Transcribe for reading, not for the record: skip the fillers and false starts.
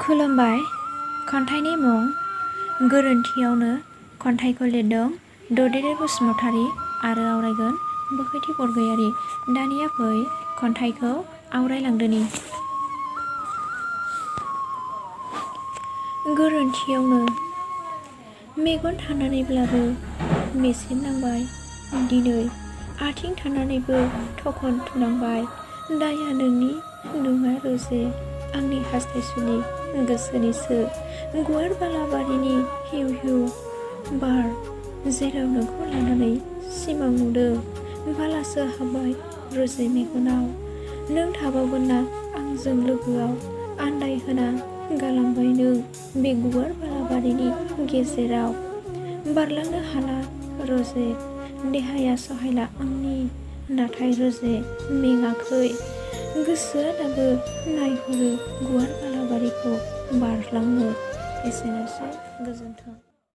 खुलुमबाय। खन्थाइनि मुं गोरोन्थियावनो खन्थाइखौ लिरदों ददेरे बसुमतारी आरो आवरायगोन बोहैथि बरगयारी। दानिया फै खन्थाइखौ आवरायलांदोनि। गोरोन्थियावनो मेगन थानानैब्लाबो मेसेन नांबाय, दिनै आथिं थानानैबो थखन थुनांबाय। दाया नोंनि नङा रोजे, आंनि हास्थायसुलि गोसोनिसो। गुवार बालाबारिनि हिउ हिउ बार, जेराव नोंखौ लानानै सिमां नुदों। बालासो हाबबाय रोजे मेगनाव, नों थाबावगोन ना आंजों लोगोआव। आन्दाय होना गालांबाय नों बे गुवार बालाबारिनि गेजेराव। बारलांनो हाला रोजे, देहाया सहायला आंनि, नाथाय रोजे मेङाखै। गोसोआ दाबो नायहरो गुवार बालाबारिखौ बारलांनो। एसेनोसै, गोजोन्थों।